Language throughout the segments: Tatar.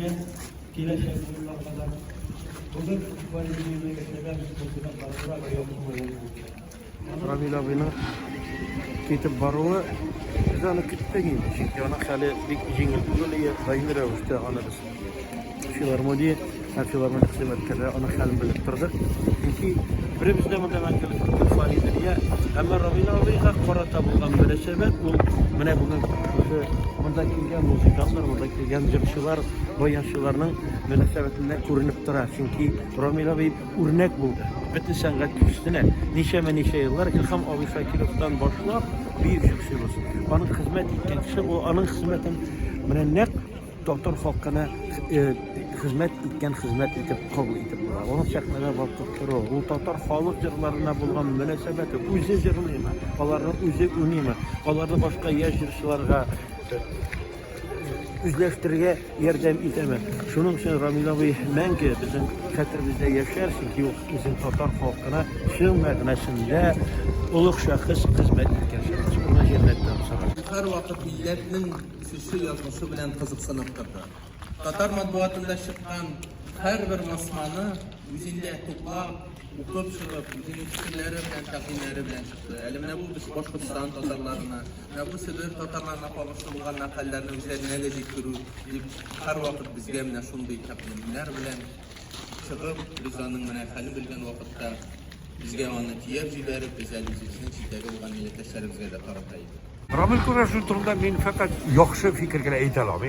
безгә киләчәк буыннарга да. Бүген фестиваль яшәгән музыкантларыбызга бер якын булып. Рамил абыйның китеп баруы без аны көттек инде, чөнки аның хәле бик җиңел түгел иде. Даими рәвештә аны без филармония һәм филармония хезмәткәрләре аның хәлен белеп тордык. Чөнки беребез дә монда мәңгелек түгел, фани дөнья. Әмма Рамил абыйга карата булган мөнәсәбәт ул менә бүген шушы монда килгән музыкантлар, монда килгән җырчылар, баянчыларның мөнәсәбәтендә күренеп тора. Чөнки Рамил абый үрнәк булды. Бөтен сәнгать кешесенә ничәмә-ничә еллар Илһам абый Шакировтан башлап бөек җырчыбыз. Аның хезмәт иткән кеше, ул аның хезмәтен менә нәкъ татар халкына э, хезмәт иткән хезмәт итеп кабул итеп була. Аның сәхнәдә балкып торуы, ул татар халык җырларына булган мөнәсәбәте, үзе җырлыймы, аларны үзе уйныймы, аларны башка яшь җырчыларга э, үзләштерергә ярдәм итәме. Шуның өчен Рамил абый мәңге безнең хәтеребездә яшәр, чөнки ул үзен татар халкына чын мәгънәсендә олуг шәхес хезмәт иткән шәхес. Урыны җәннәттә булсын. Һәрвакыт милләтнең үсеше, язмышы белән кызыксынып торды. Татар матбугатында чыккан һәрбер басманы үзендә туплап, укып чыгып, үзенең фикерләре белән, тәкъдимнәре белән чыкты. Әле менә бу без Башкортстан татарларына, менә бу Себер татарларына кагышлы булган мәкальләрне үзләренә дә җиткерү дип һәрвакыт безгә менә шундый тәкъдимнәр белән чыгып, без аның менә хәлен белгән вакытта безгә аны төяп җибәреп, без әле үзебезнең читтәге булган милләттәшләребезгә дә тарата идек. Рамил Курашев турында мин фәкать яхшы фикер генә әйтә алам.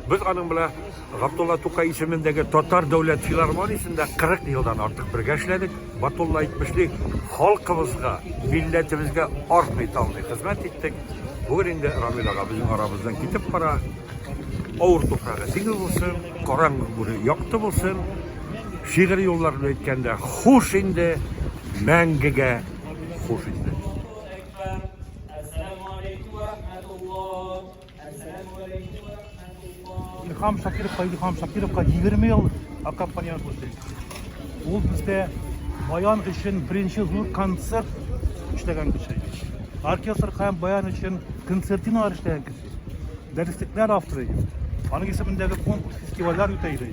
Без аның белән Габдулла Тукай исемендәге Татар дәүләт филармониясендә 40 елдан артык бергә эшләдек. Батулла әйтмешли, халкыбызга, милләтебезгә артмый-талмый хезмәт иттек. Бүген инде Рамил ага безнең арабыздан китеп бара. Авыр туфрагы җиңел булсын, караңгы гүре якты булсын. Шигырь юлларын әйткәндә, хуш инде, мәңгегә хуш инде. Илһам Шакировка, Илһам Шакировка 20 ел аккомпанемент булды. Ул бездә баян өчен беренче зур концерт эшләгән кеше. Оркестр һәм баян өчен концертиналар эшләгән кеше. Дәреслекләр авторы. Аның исемендәге конкурс, фестивальләр үтә иде.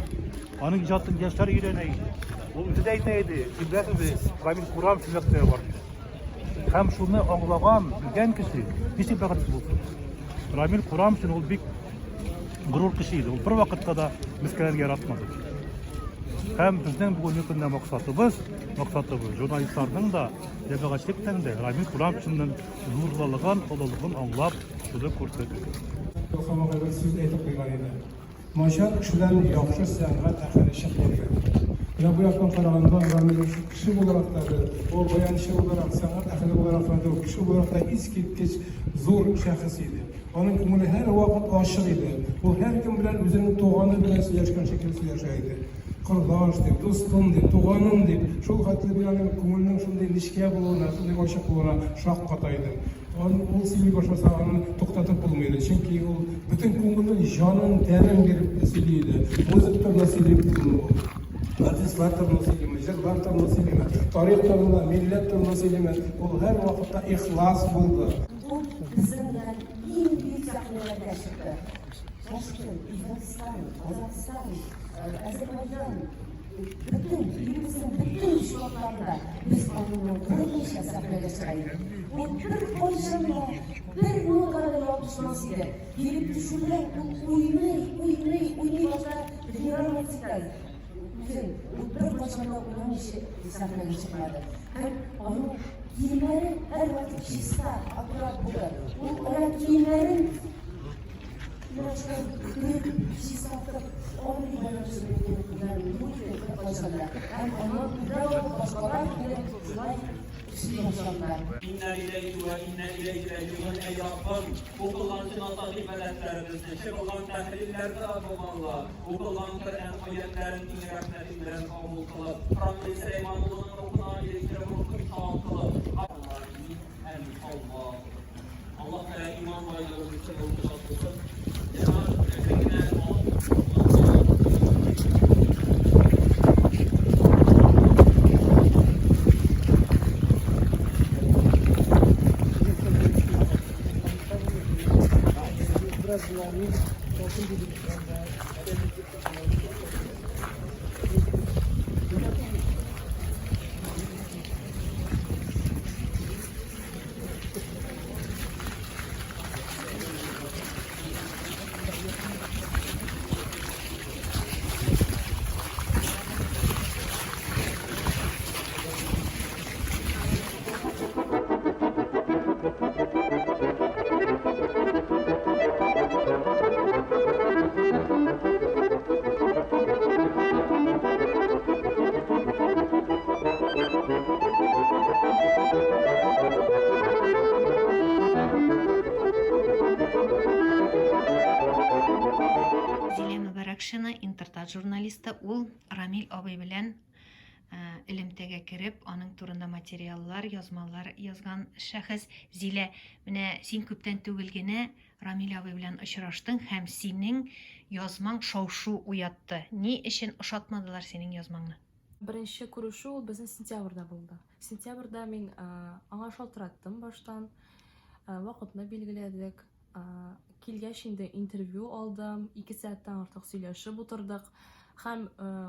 Аның иҗатын яшьләр өйрәнә иде. Ул үзе дә әйтә иде, син беләсеңме, Рамил Курамшин мәктәбе бар дип. Һәм шуны аңлаган, белгән кеше ничек бәхетсез булсын? Рамил Курамшин ул бик горур кеше иде. Ул бер вакытта да мескенләргә яратмады. Һәм безнең бүгенге көндә максатыбыз, максатыбыз журналистларның да, җәмәгатьчелекнең дә Рамил Курамшинның зурлыгын, олылыгын аңлап, шуны күрсәтү. Илһам агай бер сүз әйтеп куйган иде. Начар кешедән яхшы сәнгать әһеле чыкмый дигән. Менә бу яктан караганда, Рамил кеше буларак та бер, ул баянчы буларак, сәнгать әһеле буларак та түгел, кеше буларак та искиткеч зур шәхес иде. Аның күңеле һәрвакыт ачык иде. Ул һәркем белән үзенең туганы белән сөйләшкән шикелле сөйләшә иде. Кордаш дип, дустым дип, туганым дип, шул хәтле мин аның күңеленең шундый нечкә булуына, шундый ачык булуына шакката идем. Ул сөйли башласа, аны туктатып булмый иде. Чөнки ул бөтен күңелен, җанын, тәнен биреп сөйли иде. Музыка турында сөйли ул. Артистлар турында сөйлиме, җырлар турында сөйлиме, тарих турында, милләт турында сөйлиме, ул һәрвакытта ихлас булды. Ул безнең белән иң бөек сәхнәләргә чыкты. Ташкент, Үзбәкстан, Казахстан, Әзербайҗан, бөтен илебезнең бөтен почмакларында без аның белән курыкмыйча сәхнәгә чыга идек. Ул беркайчан да бер нотага да ялгышмас иде. Килеп төшү белән ул уйный, уйный, уйный башлар, тренироваться итә үзен. Ул беркайчан да уйнамыйча сәхнәгә чыкмады. Һәм аның киемнәре һәрвакыт чиста, аккурат булды. Ул аяк киемнәрен Инна иләйһи вә инна иләйһи раҗиун, әй Раббым, укылган җеназа гыйбадәтләребезне, чыгылган тәһлилләрне, Раббым Алла, укылган Коръән аятьләрен киң рәхмәтең белән кабул кылып, Рамил Сөләйман улының рухына ирештереп, рухын савап кылып, Амин, әмин, Аллаһу. Аллаһ Тәгалә иман байлыгы бирсен, рухы шат булсын. Җәмәгать, әкрен генә Бераз Зилә Мөбарәкшина, Интертат журналисты, ул Рамил абый белән э, элемтәгә кереп, аның турында материаллар, язмалар язган шәхес. Зилә, менә син күптән түгел генә Рамил абый белән очраштың һәм синең язмаң шау-шу уятты. Ни өчен ошатмадылар синең язмаңны? Беренче күрешү ул безнең сентябрьдә булды. Сентябрьдә мин аңа шалтыраттым баштан, вакытны билгеләдек. Килгәч инде интервью алдым, 2 сәгатьтән артык сөйләшеп утырдык. Һәм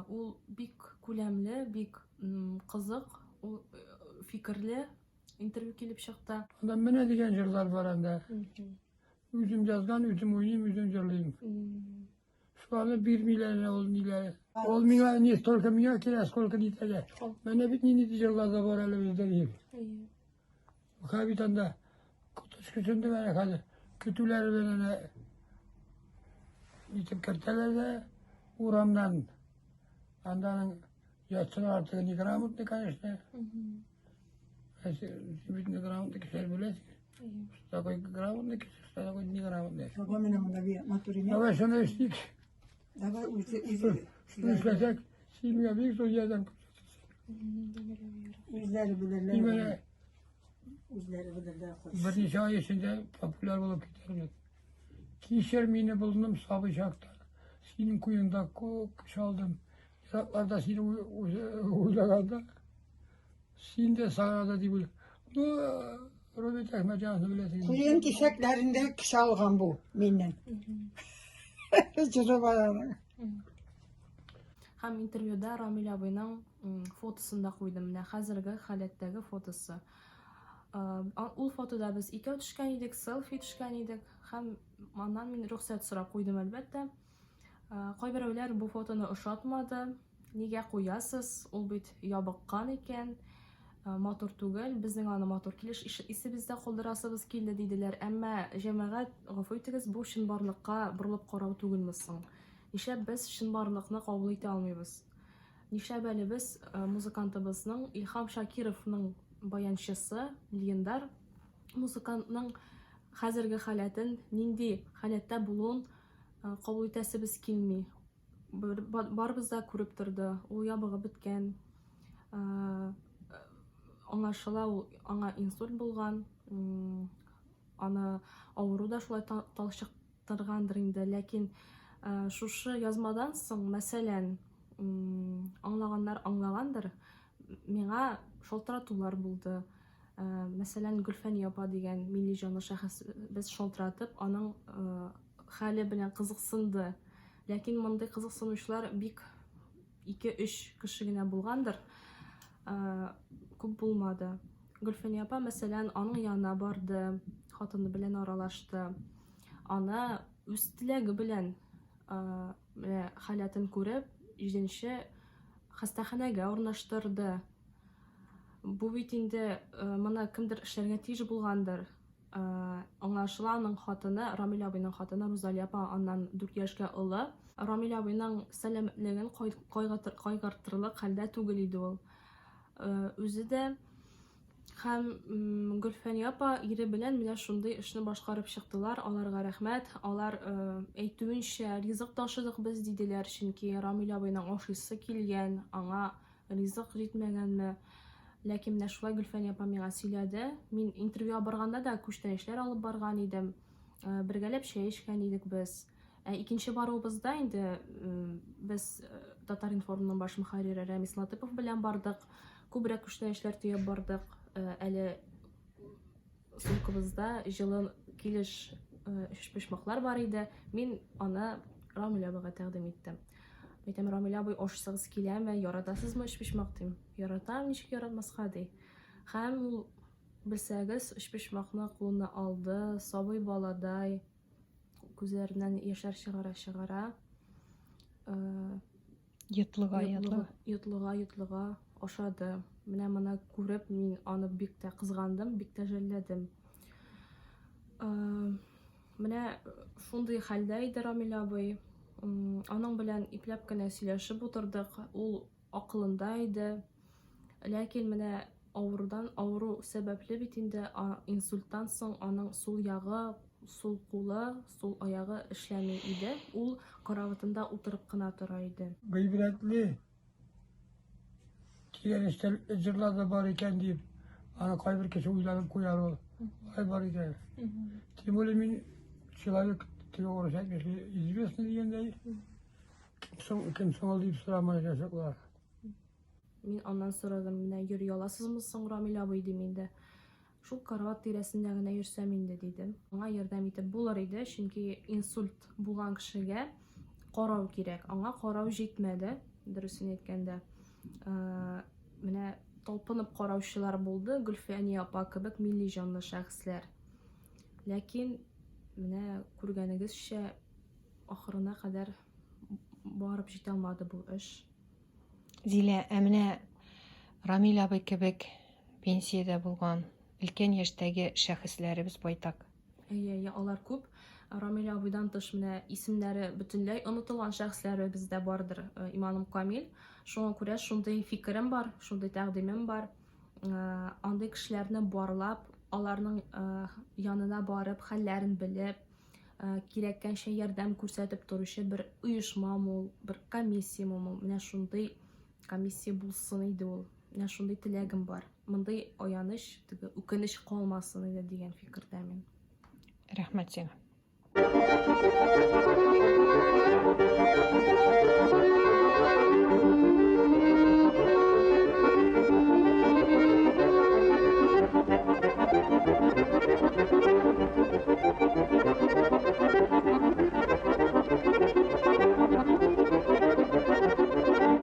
ул бик күләмле, бик кызык, ул фикерле интервью килеп чыкты. Анда менә дигән җырлар бар анда. Үзем язган, үзем уйныйм, үзем җырлыйм. Шуларны бирмиләр әнә ул ниләре. Ул миңа не столько миңа кирәк, сколько нитәгә. Менә бит нинди җырлар да бар әле бездә дип. Хәзер бит анда коточкыч көтенде әнә хәзер. Көтүләре белән әнә нитеп кертәләр дә урамнан. Анда аның ятсына артыгы неграмотный, конечно. Син бит неграмотный кешеләр беләсең. Что такое грамотный кеше, что такое неграмотный. Баба менә монда бия матур име. Давай шуны эшлик. Давай үзе үзе. Шуны эшләсәк, син миңа бик зур ярдәм күрсәтерсең. Үзләре белерләр. Мин Үзләре белерләр. Берничә ай эчендә популяр булып китәрмен. Кичер мине булдым сабый чакта. Синең куенда күп көч алдым. Еракларда сине уйлаганда, син дә сага да дип уйлыйм. Ну, Роберт Әхмәтҗановны беләсең. Куен кисәкләрендә көч алган бу миннән. Җыры бар аның. Һәм интервьюда Рамил абыйның фотосын да куйдым. Менә хәзерге халәттәге фотосы. Ул фотода без икәү төшкән идек, селфи төшкән идек һәм аннан мин рөхсәт сорап куйдым, әлбәттә. Кайберәүләр бу фотоны ошатмады. Нигә куясыз? Ул бит ябыккан икән, матур түгел, безнең аны матур килеш исебездә калдырасыбыз килде, диделәр. Әмма, җәмәгать, гафу итегез, бу чынбарлыкка борылып карау түгелме соң? Нишләп без чынбарлыкны кабул итә алмыйбыз? Нишләп әле без музыкантыбызның, Илһам Шакировның баянчысы, легендар музыкантның хәзерге халәтен, нинди халәттә булуын кабул итәсебез килми. Барыбыз да күреп торды. Ул ябыгып беткән. Аңлашыла, ул аңа инсульт булган. Аны авыру да шулай талчыктыргандыр инде. Ләкин шушы язмадан соң, мәсәлән, аңлаганнар аңлагандыр, миңа шалтыратулар булды. Мәсәлән, Гөлфәния апа дигән милли җанлы шәхесебез шалтыратып, аның хәле белән кызыксынды. Ләкин мондый кызыксынучылар бик 2-3 кеше генә булгандыр. Күп булмады. Гөлфәния апа, мәсәлән, аның янына барды, хатыны белән аралашты. Аны үз теләге белән менә халәтен күреп, җиденче хастаханәгә урнаштырды. Бу бит инде моны кемдер эшләргә тиеш булгандыр. Аңлашыла, аның хатыны, Рамил абыйның хатыны Рузалия апа аннан 4 яшькә олы. Рамил абыйның сәламәтлеген кайгыртырлык хәлдә түгел иде ул. Үзе дә һәм Гөлфәния апа ире белән менә шундый эшне башкарып чыктылар. Аларга рәхмәт. Алар әйтүенчә, ризык ташыдык без, диделәр, чөнки Рамил абыйның ашыйсы килгән, аңа Ризык җитмәгәнме? Ләкин менә шулай Гөлфәния апа миңа сөйләде. Мин интервьюга барганда да күчтәнәчләр алып барган идем. Э, бергәләп чәй эчкән идек без. Ә икенче баруыбызда инде без э, Татар-информның баш мөхәррире Рәмис Латыпов белән бардык. Күбрәк күчтәнәчләр төяп бардык. Э, әле сумкабызда җылы килеш өчпочмаклар бар иде. Мин аны Рамил абыйга тәкъдим иттем. Әйтәм, Рамил абый, ашасыгыз киләме, яратасызмы өчпочмак дим. Яратам, ничек яратмаска ди. Һәм ул, белсәгез, өчпочмакны кулына алды, сабый баладай күзләреннән яшьләр чыгара-чыгара. Йотлыга, йотлыга. Йотлыга, йотлыга ашады. Менә моны күреп, мин аны бик тә кызгандым, бик тә жәлләдем. Менә шундый хәлдә иде Рамил абый. Аның белән ипләп кенә сөйләшеп утырдык. Ул акылында иде. Ләкин менә авырудан авыру сәбәпле бит инде инсульттан соң аның сул ягы, сул кулы, сул аягы эшләми иде. Ул караватында утырып кына тора иде. Гыйбрәтле тирән җырлар да бар икән дип, аны кайбер кеше уйланып куяр ул. Ай бар икән. Тем более мин человек, теге урыс әйтмешли, известный дигәндәй, кем соң, кем соң ул дип сорамаячаклар. Мин аннан сорадым, менә йөри аласызмы соң, Рамил абый, дим инде. Шул карават тирәсендә генә йөрсәм инде, дидем. Аңа ярдәм итеп булыр иде, чөнки инсульт булган кешегә карау кирәк. Аңа карау җитмәде, дөресен әйткәндә. Менә талпынып караучылар булды, Гөлфәния апа кебек милли җанлы шәхесләр. Ләкин менә күргәнегезчә, ахырына кадәр барып җитә алмады бу эш. Зилә, ә менә Рамил абый кебек пенсиядә булган өлкән яшьтәге шәхесләребез байтак. Әйе, әйе, алар күп. Рамил абыйдан тыш менә исемнәре бөтенләй онытылган шәхесләребез дә бардыр, э, иманым камил. Шуңа күрә шундый фикерем бар, шундый тәкъдимем бар. Э, андый кешеләрне барлап, аларның э, янына барып, хәлләрен белеп, Э, кирәккәнчә ярдәм күрсәтеп торучы бер оешмамы ул, бер комиссияме ул, менә шундый комиссия булсын иде ул. Менә шундый теләгем бар. Мондый аяныч, теге үкенеч калмасын иде дигән фикердә мин. Рәхмәт сиңа.